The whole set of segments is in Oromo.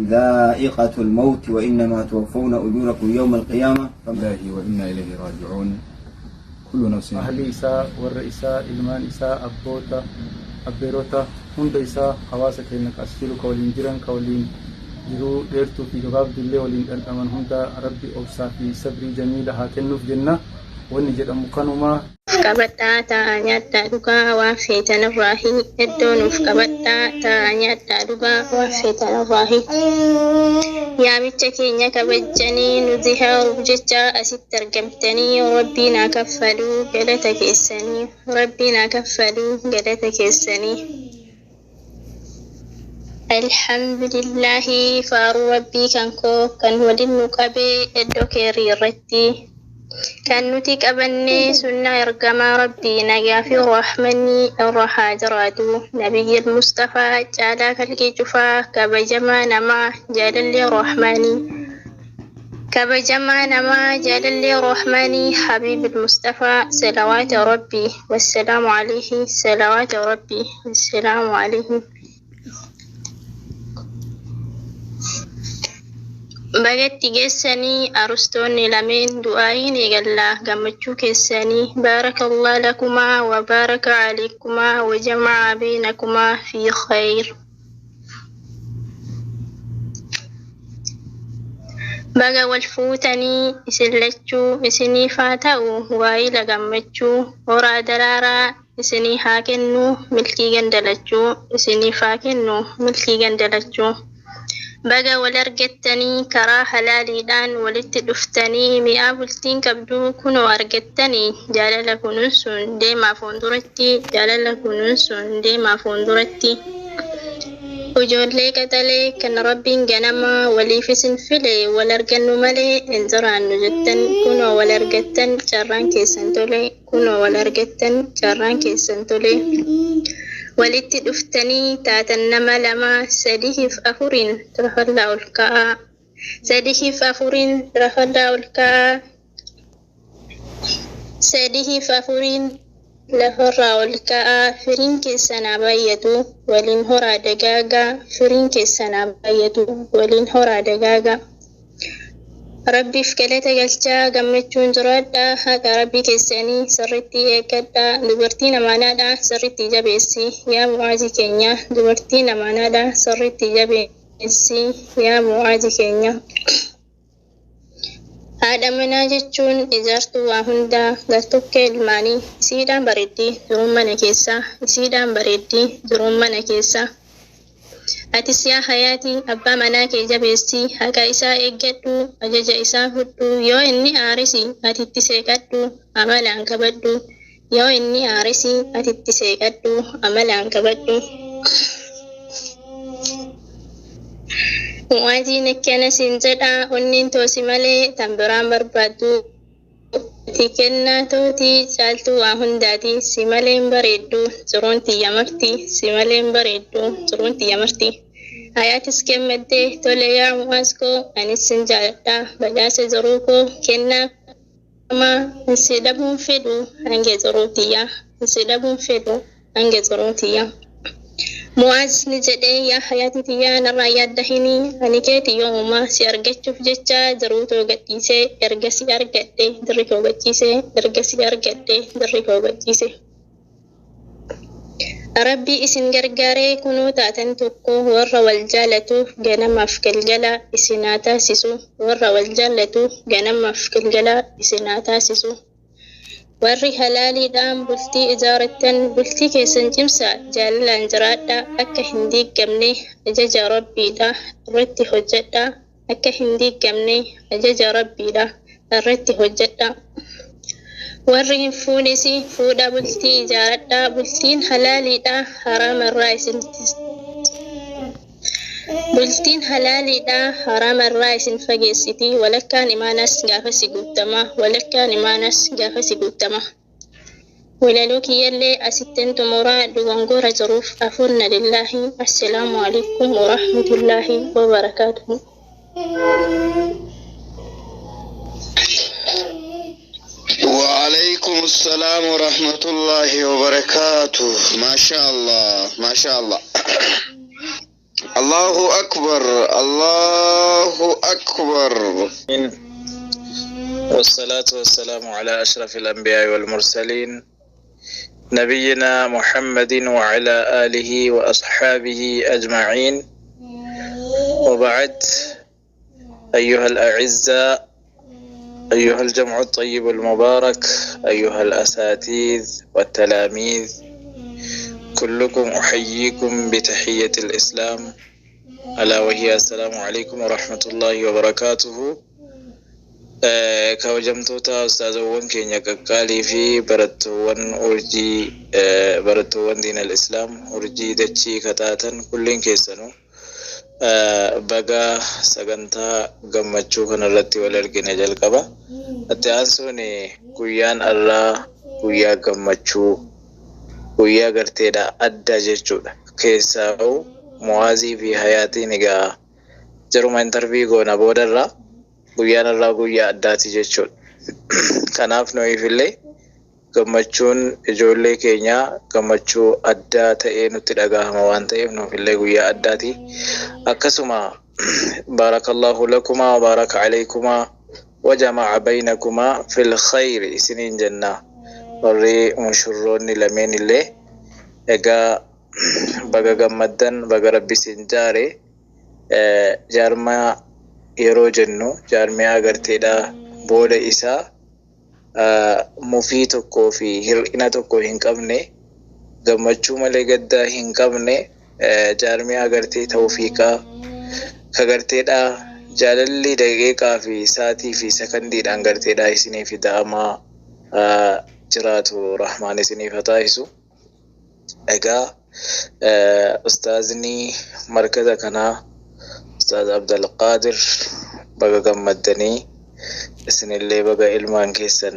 ذائقة الموت وإنما توفون أجوركم يوم القيامة. لله وإنا إليه راجعون كل نفس Ahlii isaa, warra isaa, ilmaan isaa, abboota, abbeerota hunda isaa, hawaasa keenya ka as jiru, ka waliin jiran, ka waliin jiruu dheertuu fi gabaabdullee waliin dhandhaman hunda Rabbi obsaa fi sabrii jamiila haa kennuuf jenna. Wanni jedhamu kanuma. Qabadhaa taa'aa nyaadhaa dhugaa waan feetan irraahi. Iddoo nuuf qabadhaa taa'aa nyaadhaa dhugaa waan feetan irraahi. Yaamicha keenya kabajjanii nu zihaaruuf jecha asitti argamtanii Rabbiin haa kaffaluu galata keessanii. Rabbiin haa kaffaluu galata keessanii. Alhamdulillahi, faaruu Rabbii kan koo kan waliin nu qabee iddoo keerii irratti. Kan nuti qabanne sunnaa ergamaa Rabbii, nagaa fi rahmanni irra haa jiraatu. Nabiyyi Mustafaa, caalaa kalqii cufaa, kabajamaa namaa, jaalallee Rahmaanii. Kabajamaa namaa, jaalallee Rahmaanii, Habiibil Mustafaa, salawaata Rabbii wassalaamu alayhi, salawaata Rabbii wassalaamu alayhi. Bagatti geessanii arustoonni lameen, du'aayin eegallaa gammachuu keessanii. Baarakallah lakumaa wa baaraka alaykumaa wa jama'a baynakumaa fi khayr. Baga wal fuutanii isin lachuu, isiniif haa ta'u waayila gammachuu, horaa daraaraa isinii haa kennu milkii gandalachuu, isiniif haa kennu milkii gandalachuu. Baga wal argattanii karaa halaaliidhaan walitti dhuftanii, mi'aa bultiin qabduu kunoo argattanii, jaalala kunuunsuun deemaa fuulduratti, jaalala kunuunsuun deemaa fuulduratti. Ijoollee qaxalee kan Rabbiin ganamaa waliif isin file, wal argannu malee hin jiraannu jettan, kunoo wal argattan, carraan keessan tole, kunoo wal argattan, carraan keessan tole. Walitti dhuftanii taatan nama lama, sadiif afuriin rafallaa ol ka'aa. Sadiif afuriin rafallaa ol ka'aa. Sadiif afuriin lafarraa ol ka'aa. Firiin keessan haa baay'atu, waliin horaa dagaagaa. Firiin keessan haa baay'atu, waliin horaa dagaagaa. Rabbiif galata galchaa gammachuun jiraadhaa. Haqa Rabbii keessanii sirriitti eeggadhaa. Dubartiin amaanaadha, sirriitti jabeessi yaa Mu'aazii keenya. Dubartiin amaanaadha, sirriitti jabeessi yaa Mu'aazii keenya. Haadha manaa jechuun ijaartuu waa hundaa, gartokkee ilmaanii. Isiidhaan bareeddii jiruun mana keessaa, isiidhaan bareeddii jiruun mana keessaa. Atis yaa Hayaatii, abbaa manaa kee jabeessi, haqa isaa eeggadhu, ajaja isaa fudhu. Yoo inni aarisi ati itti seeqadhu, amalaan qabadhu. Yoo inni aarisi ati itti seeqadhu, amalaan qabadhu. Mu'aaziin akkana siin jedha: onneen toosi malee tan biraan barbaaddu. Ati kennaa tootii, caaltuu waa hundaati. Si malee hin bareeddu jiruun tiyya marti, si malee hin bareeddu jiruun tiyya marti. Hayaatis gammaddee, tole yaa Mu'aaz koo, anis sin jaaladha, badhaasa jiruu koo, kennaa kamaa, si dhabuun fedhu hanga jiruu tiyya, si dhabuun fedhu hanga jiruu tiyya. Mu'aaz ni jedhee, yaa Hayaatii tiyyaa, narraa yaadda hini, ani keeti yoomumaa. Si argachuuf jecha jiruu too gadhiisee, erga si argadhe dirri koo gachiise, erga si argadhe dirri koo gachiise. Rabbii isin gargaaree kunoo taatan tokko. Warra wal jaalatu ganamaaf galgala isin haa taasisu, warra wal jaalatu ganamaaf galgala isin haa taasisu. Warri halaaliidhaan bultii ijaarattan bultii keessan cimsaa, jaalalaan jiraadhaa. Akka hin diigamne ajaja Rabbiidha irratti hojjedhaa, akka hin diigamne ajaja Rabbiidha irratti hojjedhaa. Warri hin fuunes fuudhaa, bultii ijaaradhaa. Bultiin halaaliidha haraama irraa isin, bultiin halaaliidha haraama irraa isin fageessiti. Walakkaan imaanas gaafa si guuttama, walakkaan imaanas gaafa si guuttama. Walaloo kiyyallee asittin xumuraa, dogongora jiruuf afuunna lillaahi. Assalaamu alaikum warahmatullaahi wabarakaatuhu. وعليكم السلام ورحمة الله وبركاته. ما شاء الله، ما شاء الله. Allahu akbar, Allahu akbar. والصلاة والسلام على أشرف الأنبياء والمرسلين نبينا محمد وعلى آله وأصحابه أجمعين، وبعد. أيها الأعزاء، أيها الجمع الطيب المبارك، أيها الأساتذ والتلاميذ، كلكم أحييكم بتحية الإسلام، ألا وهي السلام عليكم ورحمة الله وبركاته. Kabajamtoota ustaazawwan keenya qaqqaalii fi barattoowwan urjii, barattoowwan diinal islaam urjii dachii kataatan, kulliin keessanuu baga sagantaa gammachuu kanarratti wal argine jalqaba. Itti aansuun guyyaan arraa guyyaa gammachuu, guyyaa garteedha adda jechuudha. Keessaa'u Muwaazii fi Hayaatiin egaa jaruma interview goona boodarraa, guyyaan irraa guyyaa addaati jechuudha. Kanaaf nuyiif illee gammachuun ijoollee keenyaa gammachuu addaa ta'ee nutti dhagahama waan ta'eef, nuuf illee guyyaa addaati. Akkasuma baarakallahu lakumaa wa baaraka alaykumaa wa jama'a baynakumaa fil khayri isiniin jenna. Warri mushurroonni lameen illee egaa baga gammaddan, baga rabbi isin jaare. Jaarmaa yeroo jennu jaarmiyaa garteedha booda isaa mufii tokkoo fi hir'ina tokko hin qabne, gammachuu malee gaddaa hin qabne, jaarmiyaa gartee tawfiiqaa ka garteedha jaalalli daqiiqaa fi saatii fi sakandiidhaan garteedha isiniif da'amaa jiraatu rahmaan isiniif haa taasisu. Egaa ustaazni markaza kanaa Ustaaz Abdulqaadir, baga gammaddanii, isinillee baga ilmaan keessan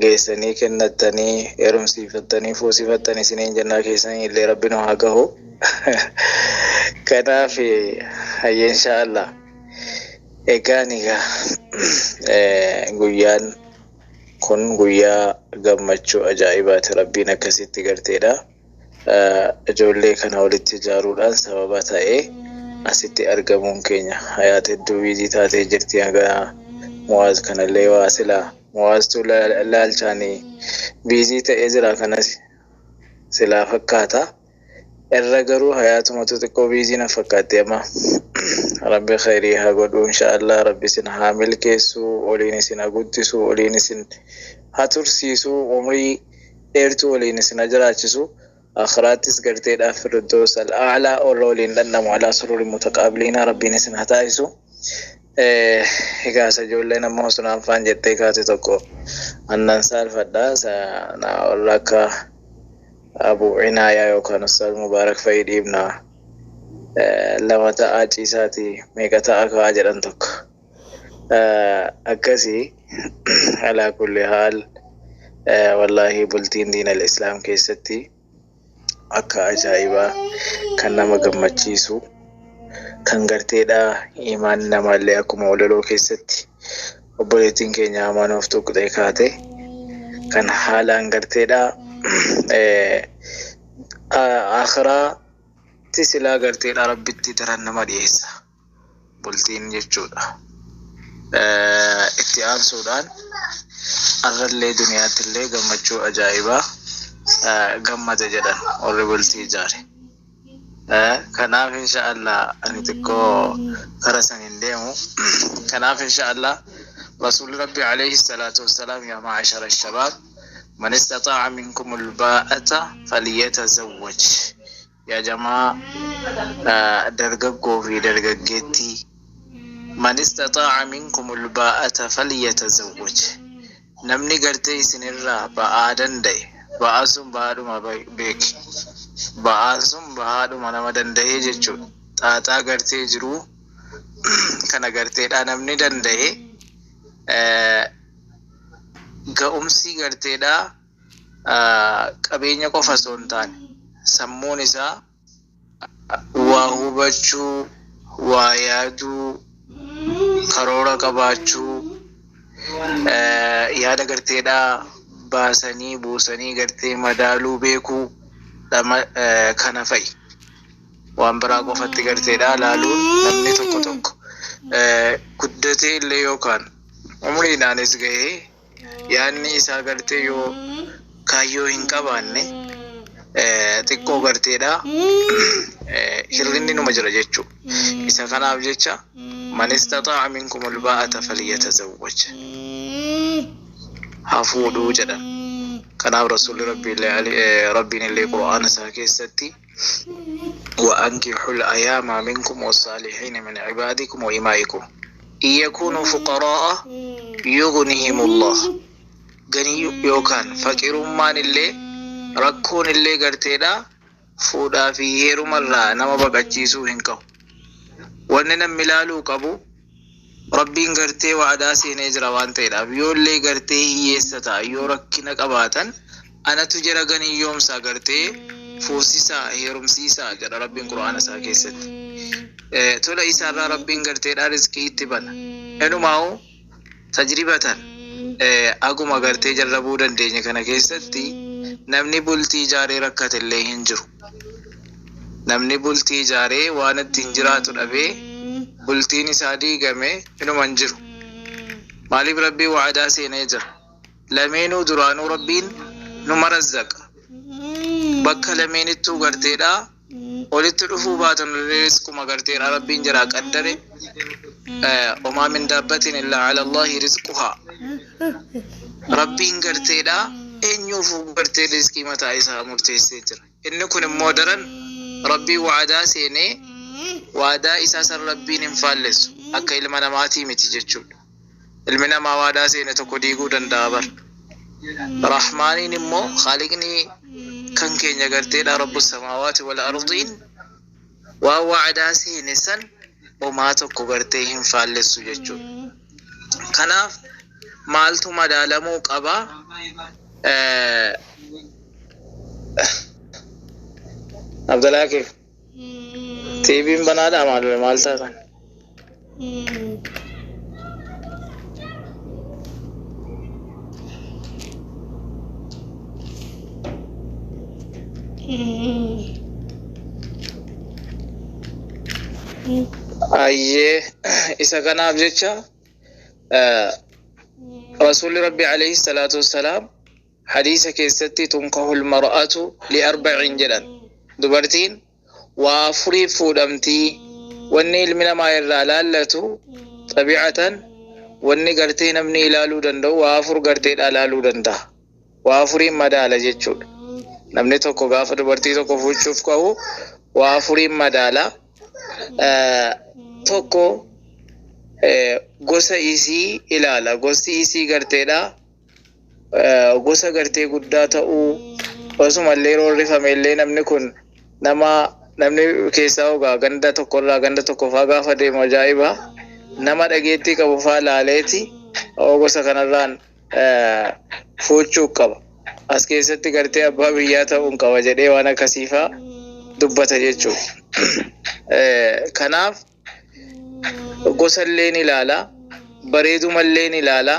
geessanii kennattanii heerumsiifattanii fuusifattanii isiniin jennaa, keessanii illee rabbi nu haa gahu. Kanaaf hayyee, inshaallah. Egaan egaa guyyaan kun guyyaa gammachuu ajaa'ibaati. Rabbiin akkasitti garteedha. Ijoollee kana walitti ijaaruudhaan sababa ta'ee asitti argamuun keenya, Hayaat hedduu busy taatee jirti, haga Muwaaz kanallee waa silaa Muwaaztuu laalchaanii busy ta'ee jira, kanas silaa fakkaata. Irra garuu Hayaatumatu xiqqoo busy na fakkaatti amma. Rabbi khayrii haa godhu, inshaallah. Rabbi isin haa milkeessu, waliin isin haa guddisu, waliin isin haa tursiisu, umrii dheertuu waliin isin haa jiraachisu. Akhiraattis garteedhaaf firdaus al-a'laa warra waliin dhandhamu alaa sururi mutaqaabiliina rabbiin isin haa taasisu. Egaa isa ijoolleen ammoo sunaan faan jettee kaate tokko annan saalfadha. Warra akka Abu Cinaayaa yookaan Ustaaz Mubaarak fa'i dhiibna. Lama ta'aa ciisaati meeqa ta'a ka'aa jedhan tokko. Akkasii, alaa kulli haal, wallaahi bultiin diin al-islaam keessatti akka ajaa'ibaa kan nama gammachiisu, kan garteedha imaan namallee akkuma walaloo keessatti obboleettiin keenya amanuuf tuqxee kaate, kan haalaan garteedha akhiraatti silaa garteedha rabbitti daran nama dhiyeessa bultiin jechuudha. Itti aansuudhaan arrallee duniyaatti illee gammachuu ajaa'ibaa gammada jedhan warri bultii ijaare. Kanaaf insha Allah ani xiqqoo kara san hin deemu. Kanaaf insha Allah Rasuulli Rabbi alayhi salaatu wassalaam, yaa ma'ashara shabaab, man istataa'a minkum albaa'ata falyatazawwaj. Yaa jamaa dargaggoo fi dargaggeettii, man istataa'a minkum albaa'ata falyatazawwaj. Namni gartee isinirraa ba'aa danda'e, ba'aa sun ba'aadhuma beeki. Ba'aan sun ba'aadhuma nama danda'ee jechuudha. Xaaxaa gartee jiruu kana garteedha namni danda'e, ga'umsi garteedha qabeenya qofa osoo hin taane sammuun isaa waa hubachuu, waa yaaduu, karoora qabaachuu, yaada garteedha baasanii buusanii gartee madaaluu beekuu kana fa'i. Waan biraa qofatti garteedha laaluun namni tokko tokko guddatee illee yookaan umriidhaanis gahee yaadni isaa gartee yoo kaayyoo hin qabaanne xiqqoo garteedha hir'inni numa jira jechuudha. Isa kanaaf jecha man istataa'a minkum albaa'ata falyatazawwaj, haa fuudhuu jedhan. Kanaaf Rasuulli Rabbiin illee Qur'aana isaa keessatti وأنكحوا الأيام منكم والصالحين من عبادكم وإمائكم إن يكونوا فقراء يغنهم الله. Ganii yookaan faqiirummaan illee, rakkoon illee garteedha fuudhaa fi heerumarraa nama baqachiisuu hin qabu. Wanni namni ilaaluu qabu, Rabbiin gartee waadaa seenee jira waan ta'eedhaaf, yoo illee gartee hiyyeessa ta'a, yoo rakkina qabaatan, anatu jira ganiyyoomsaa, gartee fuusisaa, heerumsiisaa jedha Rabbiin Qur'aana isaa keessatti. Tola isaarraa Rabbiin garteedhaa rizqii itti bana. Inumaa'u tajribatan aguma gartee jarrabuu dandeenye kana keessatti namni bultii ijaaree rakkate illee hin jiru. Namni bultii ijaaree waan ittiin jiraatu dhabee bultiin isaa diigame inuma hin jiru. Maaliif? Rabbiin waadaa seenee jira. Lameenuu duraanuu Rabbiin numa razzaqa. Bakka lameenittuu garteedhaa olitti dhufuu baatan rizquma garteedha Rabbiin jira qaddare. وما من دابة إلا على الله رزقها. Rabbiin garteedha eenyuufuu gartee rizqii mataa isaa murteessee jira. Inni kun immoo daran Rabbii waadaa seenee waadaa isaa san Rabbiin hin faallessu, akka ilma namaatii miti jechuudha. Ilmi namaa waadaa seene tokko diiguu danda'a bar. Rahmaaniin immoo Khaaliqni kan keenya garteedha رب السماوات والأرضين waan waadaa seene san homaa tokko gartee hin faallessu jechuudha. Kanaaf maaltu madaalamuu qaba? Abdalaa keef TV'n banaadhaa maal maal taatan? Ayyee, isa kanaaf jecha Rasuulli Rabbi عليه الصلاة والسلام hadiisa keessatti تنكح المرأة لأربع jedhan. Dubartiin waa afuriif fuudhamtii. Wanni ilmi namaa irraa laallatu, xabiicatan wanni gartee namni ilaaluu danda'u waa afur garteedha ilaaluu danda'a. Waa afuriin madaala jechuudha. Namni tokko gaafa dubartii tokko fuuchuuf ka'u waa afuriin madaala. Tokko gosa isii ilaala. Gosti isii garteedha. Gosa gartee guddaa ta'uu, osumallee roorrifame illee namni kun nama namni keessaa ogaa ganda tokkorraa ganda tokko faa gaafa deemu ajaa'iba, nama dhageettii qabu faa laaleeti gosa kanarraan fuuchuu qaba. As keessatti gartee abbaa biyyaa ta'uun qaba jedhee waan akkasii faa dubbata jechuudha. Kanaaf gosa illee ni ilaala, bareedumallee ni ilaala,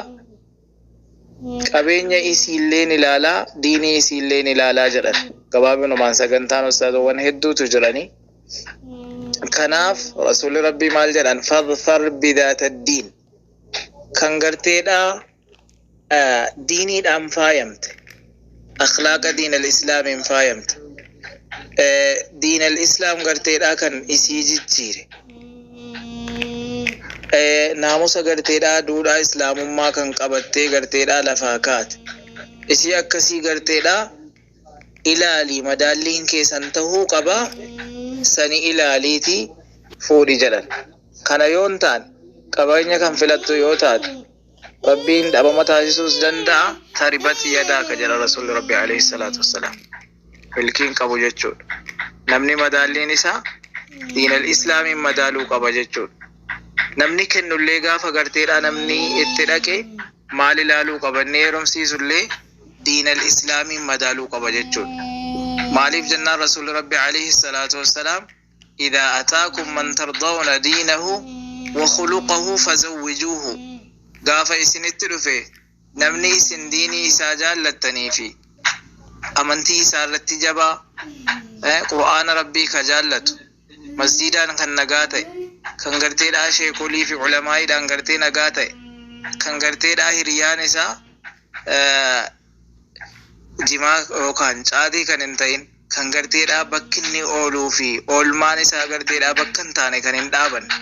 qabeenya isiillee ni ilaala, diinii isiillee ni ilaalaa jedhan. Gabaabinumaan sagantaan ustaazowwan hedduutu jiranii. Kanaaf Rasuulli Rabbii maal jedhan? فاظفر بذات الدين. Kan garteedhaa diiniidhaan faayamte. Akhlaaqa diin al-islaamiin faayamte. Diin al-islaam garteedhaa kan isii jijjiire. Naamusa garteedhaa duudhaa islaamummaa kan qabattee garteedhaa lafaa kaate. Isii akkasii garteedhaa ilaali, madaalliin keessan tahuu qabaa, sani ilaaliiti fuudhi jedhan. Kana yoo hin taane, qabeenya kan filattu yoo taate, Rabbiin dhabama taasisuus danda'a. تربت يداك jedha Rasuulli Rabbi عليه الصلاة والسلام. Milkiin qabu jechuudha. Namni madaalliin isaa diinal islaamiin madaaluu qaba jechuudha. Namni kennullee gaafa garteedhaa namni itti dhaqe maal ilaaluu qaba? Inni heerumsiisullee diinal islaamiin madaaluu qaba jechuudha. Maaliif jennaan, Rasuulli Rabbi عليه الصلاة والسلام إذا أتاكم من ترضون دينه وخلقه فزوجوه. Gaafa isinitti dhufe namni isin diinii isaa jaallattanii fi amantii isaa irratti jabaa, qur'aana Rabbii ka jaallatu Masjiidaan kan nagaa ta'e, kan garteedhaa sheekolii fi ulamaa'iidhaan gartee nagaa ta'e, kan garteedhaa hiriyaan isaa jimaa yookaan caatii kan hin ta'in, kan garteedhaa bakki inni ooluu fi oolmaan isaa garteedhaa bakka hin taane kan hin dhaabanne.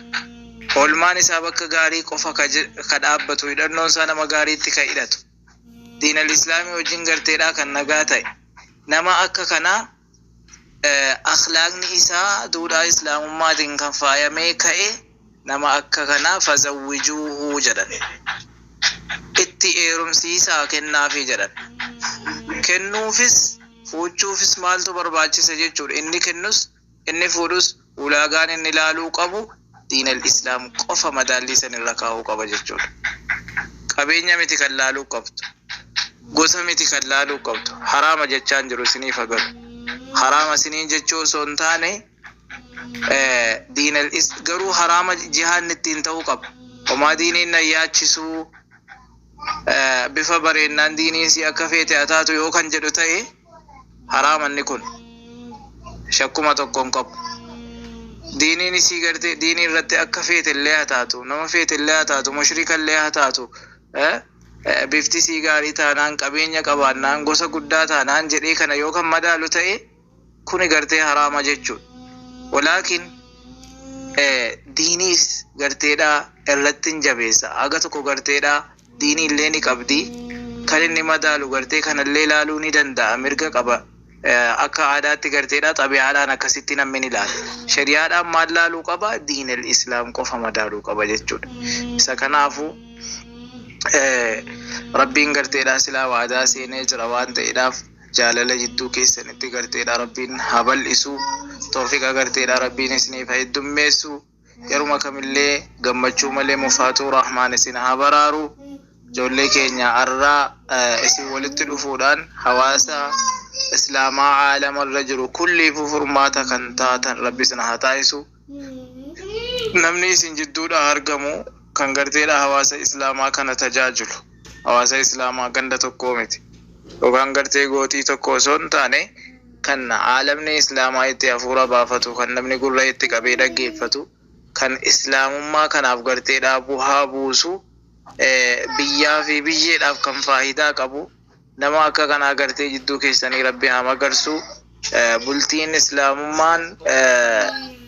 Oolmaan isaa bakka gaarii qofa ka dhaabbatu, hidhannoon isaa nama gaariitti ka hidhatu. Diinal islaamii wajjin garteedhaa kan nagaa ta'e. Nama akka kanaa akhlaaqni isaa duudhaa islaamummaatiin kan faayamee ka'e, nama akka kanaa fazawwijuuhu jedhan. Itti eerumsiisaa kennaafii jedhan. Kennuufis fuuchuufis maaltu barbaachisa jechuudha. Inni kennus inni fuudhus ulaagaan inni ilaaluu qabu diinal islaam qofa madaallii san irra kaa'uu qaba jechuudha. Qabeenya miti kan laaluu qabdu. Gosa miti kan laaluu qabdu. Haraama jechaan jiru isiniif agalu. Haraama isiniin jechuu osoo hin taane, diinal garuu haraama jihaanni ittiin ta'uu qaba. Homaa diiniin na yaachisuu, bifa bareennaan diiniin si akka feete haa taatu yoo kan jedhu ta'e, haraama inni kun. Shakkuma tokko hin qabu. Diiniin isii gartee diinii irratti akka feete illee haa taatu, nama feete illee haa taatu, mushrika illee haa taatu, bifti isii gaarii taanaan, qabeenya qabaannaan, gosa guddaa taanaan jedhee kana yoo kan madaalu ta'e, kuni gartee haraama jechuudha. Walaakin diiniis garteedhaa irratti hin jabeessa. Aga tokko garteedhaa diinii illee ni qabdi. Kan inni madaalu gartee kanallee ilaaluu ni danda'a, mirga qaba. Akka aadaatti garteedhaa xabi'aadhaan akkasitti namni ni ilaala. Shari'aadhaan maal laaluu qaba? Diinal islaam qofa madaaluu qaba jechuudha. Isa kanaafuu Rabbiin garteedhaa silaa waadaa seenee jira waan ta'eedhaaf, jaalala jidduu keessanitti garteedhaa Rabbiin haa bal'isu. Toofiqa garteedhaa Rabbiin isiniif haa heddummeessu. Yeruma kamillee gammachuu malee mufaatuu Rahmaan isin haa baraaru. Ijoollee keenya arraa isin walitti dhufuudhaan hawaasa islaamaa aalamarra jiru kulliifuu furmaata kan taatan Rabbi isin haa taasisu. Namni isin jidduudhaa argamu kan garteedha hawaasa islaamaa kana tajaajilu. Hawaasa islaamaa ganda tokkoo miti. Yookaan gartee gootii tokko osoo hin taane, kan aalamni islaamaa itti hafuura baafatu, kan namni gurra itti qabee dhaggeeffatu, kan islaamummaa kanaaf garteedhaa bu'aa buusu, biyyaa fi biyyeedhaaf kan faayidaa qabu, nama akka kanaa gartee jidduu keessanii Rabbi haa magarsu. Bultiin islaamummaan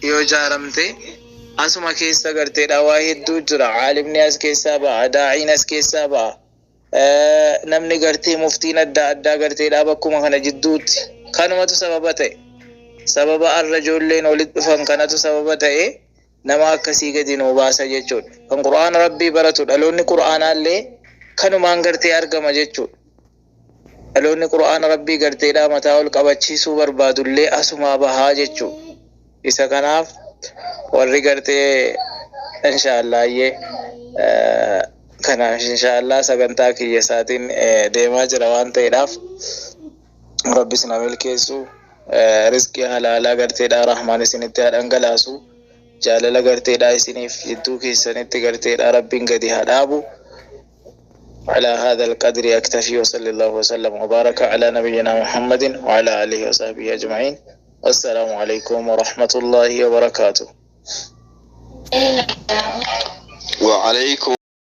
yoo ijaaramte asuma keessa garteedha waa hedduu jira. Aalimni as keessaa ba'a, daa'iin as keessaa ba'a. Namni gartee muftiin adda addaa garteedha bakkuma kana jidduutti. Kanumatu sababa ta'e. Sababa arra ijoolleen walitti dhufan kanatu sababa ta'e, nama akkasii gadi nuu baasa jechuudha. Kan Qur'aana Rabbii baratu, dhaloonni Qur'aanaallee kanumaan gartee argama jechuudha. Dhaloonni Qur'aana Rabbii garteedhaa mataa ol qabachiisuu barbaadullee asumaa bahaa jechuudha. Isa kanaaf warri gartee inshaallayyee kanaaf inshaallah sagantaa kiyya isaatiin deemaa jira waan ta'eedhaaf, Rabbi isin haa milkeessu. Rizqii halaalaa garteedhaa Rahmaan isinitti haa dhangalaasu. Jaalala garteedhaa isiniif jidduu keessanitti garteedhaa Rabbiin gadi haa dhaabu. على هذا القدر أكتفي، وصلى الله وسلم وبارك على نبينا محمد وعلى آله وصحبه أجمعين، والسلام عليكم ورحمة الله وبركاته. وعليكم